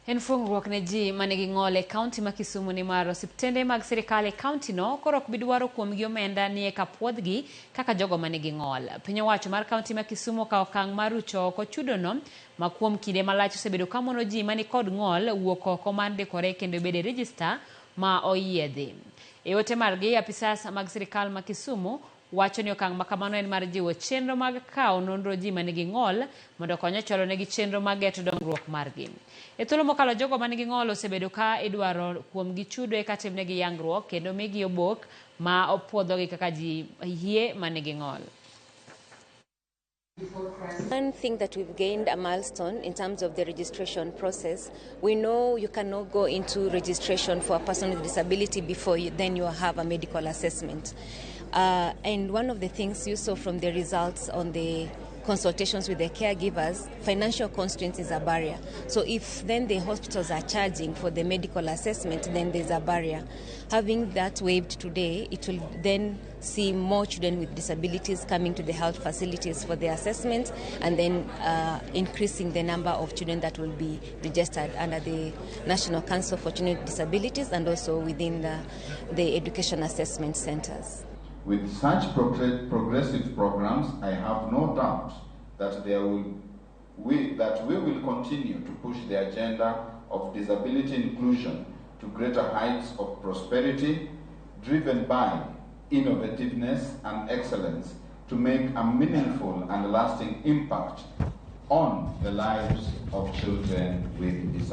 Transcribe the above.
En fuong'ruok ne ji manigi ng'ol e kaunti ma Kisumu nimar osiptende mag sirikal e kaunti no koro ok bi dwaro kuomgi omenda ni eka puodhgi kaka jogo manigi ng'ol. Piny owacho mar kaunti ma Kisumu okawo okang' mar rucho oko chudono ma kuom kinde malach osebedo ka mono ji mani kod ng'ol wuok oko mar ndikore kendo bedo e rejista ma oyiedhi. E ote margi, apisas mag sirikal ma Kisumu wacho ni okang' ma kamano en mar jiwo chenro mag kawo nonro ji manigi ng'ol mondo okony e chwalo negi chenro mag geto dongruok margi. E thuolo mokalo jogo manigi ng'ol osebedo ka idwaro kuomgi chudo eka timnegi yangruok kendo migi obok ma opuodhogi kaka ji hie manigi ng'ol. One thing that we've gained a milestone in terms of the registration process, we know you cannot go into registration for a person with disability before then you have a medical assessment. And one of the things you saw from the results on the consultations with the caregivers, financial constraints is a barrier. So if then the hospitals are charging for the medical assessment, then there's a barrier. Having that waived today, it will then see more children with disabilities coming to the health facilities for the assessment, and then increasing the number of children that will be registered under the National Council for Children with Disabilities and also within the education assessment centers. With such progressive programs, I have no doubt that we will continue to push the agenda of disability inclusion to greater heights of prosperity, driven by innovativeness and excellence to make a meaningful and lasting impact on the lives of children with disabilities.